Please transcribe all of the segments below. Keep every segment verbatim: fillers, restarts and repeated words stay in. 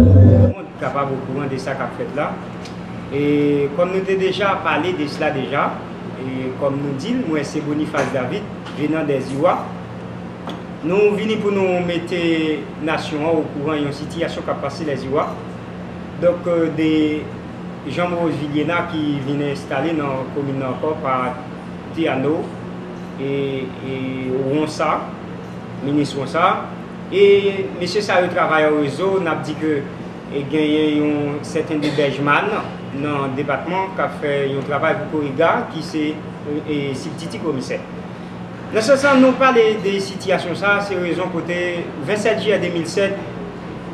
Tout moun kapab okouran de sa k ap fèt la. E kòm nou te deja pale de sila deja, e kòm nou di l, mwen se Boniface David, venan dè Ziwa. Nou vini pou nou mete nasyon an okouran yon sitiyasyon k ap pase lè Ziwa. Donk, de Jean Moïse Viliena ki vin enstale nan komin nan ankò pa Teyano e, e Wonsa, minis Wonsa. E mesye sa yo travay an rezo, n ap di ke e genyen yon sèten de Bèjman nan depatman k ap fè yon travay pou Korega, ki se e, sibtiti komisè. Nan sans sa, nou pale de sitiyasyon sa, se rezon kote vennsèt jiyè de mil sèt,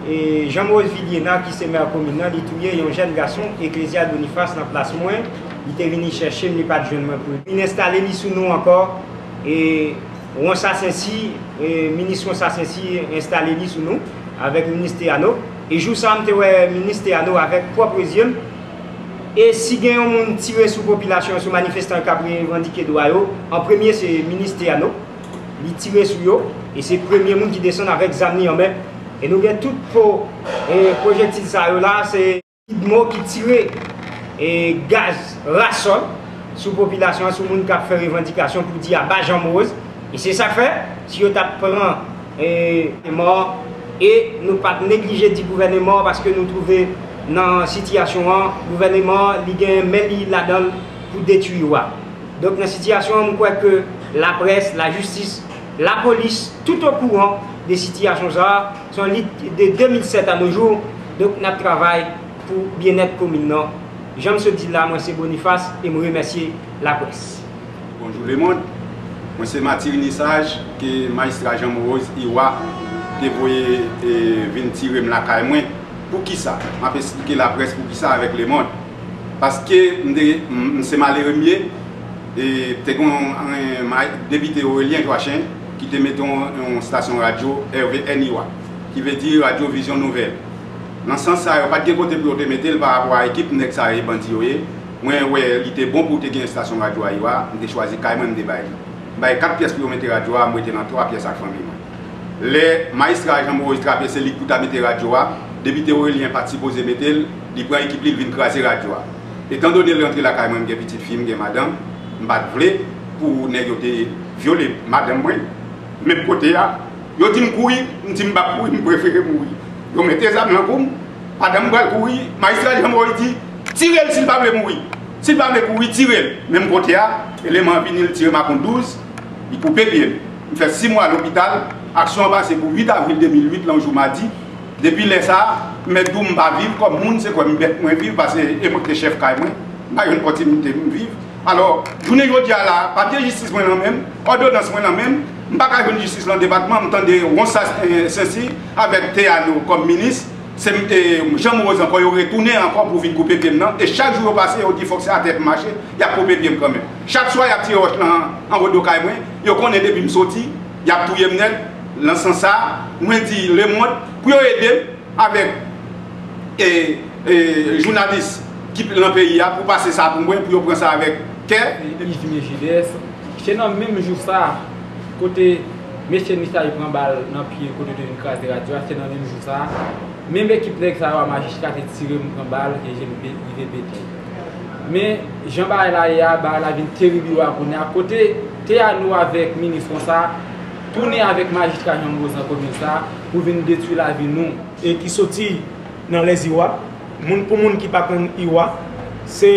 e Jean Moïse Viliena, ki se mè komin nan, li touye yon jèn gason, Ecclésial Boniface, nan plas mwen. Li te vini chèche m, li pa t jwenn mwen pou li. Vin enstale li sou nou ankò. E Wonsa Sensi, e minis Wonsa Sensi enstale li sou nou avèk minis Teyano. E jou sa a, m te wè minis Teyano avèk pwòp zye m. E si gen yon moun tire sou popilasyon an, sou manifestan yo k ap revandike dwa yo, an premye se minis Teyano. Li tire sou yo, e se premye moun ki desann avèk zam li an men. E nou gen tout po, e pwojektil sa yo la, se Kidmo ki tire e gaz rasòl sou popilasyon an, sou moun k ap fè revandikasyon pou di aba Jean Moïse. E se sa k fè, si yo t ap pran e mò, e nou pa t neglije di gouvèneman an, paske nou twouve nan sitiyasyon an, gouvèneman an, li gen men li ladan l pou detwi yo a. Donk, nan sitiyasyon an, m kwè ke laprès, lajistis, lapolis, tout okouran de sitiyasyon sa a. Se yon lit de de mil sèt a nos jours. Donk, n ap travay pou byennèt komin nan. Jan m sot di l la, mwen se Boniface e m remèsye laprès. Bonjou lemonn. Mwen se Martirinisaj ke majistra Jean Moïse Iwa te voye e, vin tire m lakay mwen. Poukisa? M ap esplike laprès poukisa avèk lemonn. Paske m te, m, m se malere m ye, e te gen yon, yon ma-, depite Aurélien Joachim ki te mete yon, yon estasyon radyo R V N Iwa, ki vle di Radyo Vizyon Nouvèl. Nan sans sa, yo pa t gen kote pou yo te mete l pa rapò a ekip nèg sa yo, bandi yo ye. Mwen wè li te bon pou te gen estasyon radyo a Iwa, m te chwazi kay mwen, m te bay li. M bay kat pyès pou yo mete radyo a, m rete nan twa pyès ak fanmi mwen. Lè majistra Jean Moïse Trapé se li k pou ta mete radyo a, depite Aurélien pa t sipoze mete l, li pran ekip li, l vin kraze radyo a. Etandone l rantre lakay mwen, m gen pitit fi m, m gen madanm, m pa t vle pou nèg yo te vyole madanm mwen. Menm kote a, yo di m kouri, m di m p ap kouri, m prefere mouri. Yo mete zam nan kou m, pandan m pral kouri, majistra Jean Moïse di, tire l si l pa vle mouri. Si l pa vle kouri, tire l. Menm kote a, eleman an vini, l tire m ak yon douz, li koupe pye m. M fè sis mwa lopital, aksyon an pase pou uit avril de mil uit, lan yon jou madi. Depi lè sa a, m mèt di w m pa viv kòm moun, se kòm bèt mwen viv, paske e mwen ki te chèf kay mwen, m pa jwenn pòtinite pou m viv. Alò, jounen jodi a la, papye jistis mwen nan men m, òdonans mwen nan men m, m pa ka jwenn jistis lan depatman, m tande Ronsard, eh, Sensi avèk Teyano kòm minis, se, eh, Jean Moïse ankò, yo retounen ankò pou vin koupe pye m nan, e chak jou yo pase, yo di fòk se atè pou m mache, y ap koupe pye m kanmenm. Chak swa, y ap tire wòch nan anwo do kay mwen, yo konnen depi m soti, y ap touye m nèt. Nan sans sa, mwen di lemonn pou yo ede m avèk, e, e, jounalis ki nan peyi a pou pase sa pou mwen, pou yo pran sa avèk kè. Yves Mejides, se nan menm jou sa a, kote mesye Nistay pran bal nan pye kote yo te vin kraze radyo a, se nan menm jou sa a, menm ekip nèg sa yo a majistra te tire m pran bal, e je m pe-, rive pete. Men, jan bagay la ye a, bagay la vin terib yo a kounye a, kote Teyano avèk minis konsa, tounen avèk majistra Jean Moïse nan komin sa, pou vin detwi lavi nou. E ki soti nan lè Iwa. Moun pou moun ki pa konn Iwa, se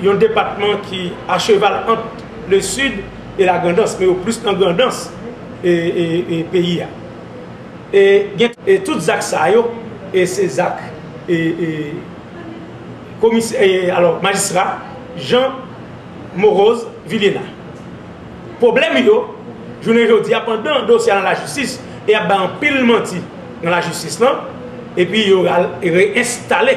yon depatman ki a cheval ant le Sid e la Grandans, men yo plis nan Grandans e, e, e peyi a. E gen, e tout zak sa yo, e se zak, e, e, komis-, e, alò, majistra Jean Morose Viliena. Pwoblèm yo, jounen jodi a, pandan dosye a nan lajistis, e y ap bay anpil manti nan lajistis lan, epi yo al reenstale,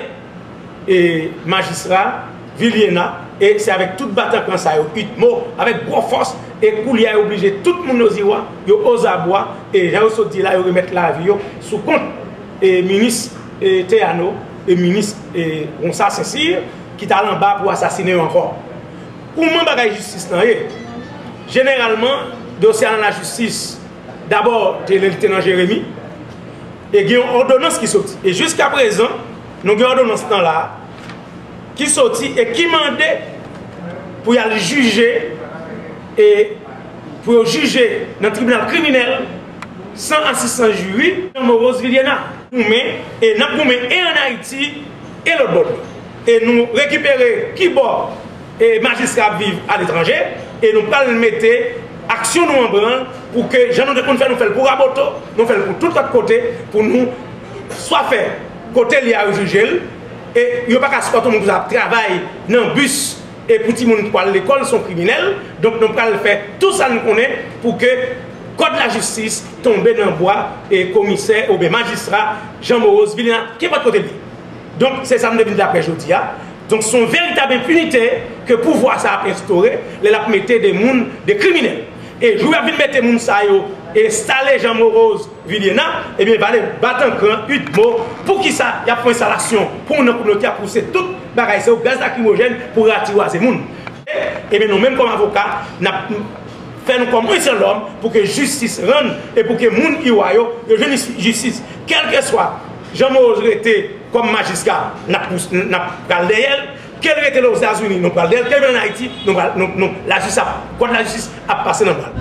e, majistra Viliena, e se avèk tout batankan sa yo, Utmo, avèk gwo fòs, e koulye a yo oblije tout moun Oziwa, yo ozabwa, e jan yo sot di la, yo remèt lavi yo sou kont, e, minis, e, Teyano, e minis, e, Ronsard Sensi, ki t al anba pou asasinen yo ankò. Kouman bagay jistis lan ye? Jeneralman, dosye a nan lajistis, dabò, te, li te nan Jeremi. E gen yon òdonans ki soti. E jiska prezan, nou gen òdonans nan la a ki soti e ki mande pou y al jije, e pou yo jije nan tribinal kriminèl san asistans jiri, Jean Morose Viliena. Goumen, e n ap goumen e ann Ayiti e lòt bò dlo. E nou rekipere ki bò e majistra ap viv aletranje, e nou pral mete aksyon nou an branl pou ke jan nou te konn fè, nou fè l pou Raboto, nou fè l pou tout lòt kote, pou nou swa fè kote li a yo jije l, e yo pa ka sipòte yon moun konsa ap travay nan bis, e pou timoun ki pral lekòl, se yon kriminèl. Donk nou pral fè tou sa nou konnen pou ke kòd lajistis tonbe nan bwa e komisè oubyen majistra Jean Morose Viliena, kenpòt kote l ye. Donk se sa nou te vin di apre jodi a. Donk se yon veritab enpinite ke pouvwa sa ap enstore lè l ap mete de moun, de kriminèl. E jou y ap vin mete moun sa yo, enstale Jean Morose Viliena, ebyen vale batankran, uit mo, poukisa y ap fè enstalasyon pou moun nan kominote a, pou se tout bagay, se yon gaz lakrimojèn pou ratiwaze moun. Ebyen nou menm kòm avoka, n ap fè nou kòm yon sèl lòm pou ke jistis rann e pou ke moun Iwa yo, yo jwenn jistis. Kèlkeswa Jean Morose rete kòm majistra, n ap pous-, n ap pral dèyè l. Ke l rete Lèzetazini, nou pral dèyè l. Ke l vin ann Ayiti, nou pral, nou, nou, lajistis ap, kòd lajistis ap pase nan bra l.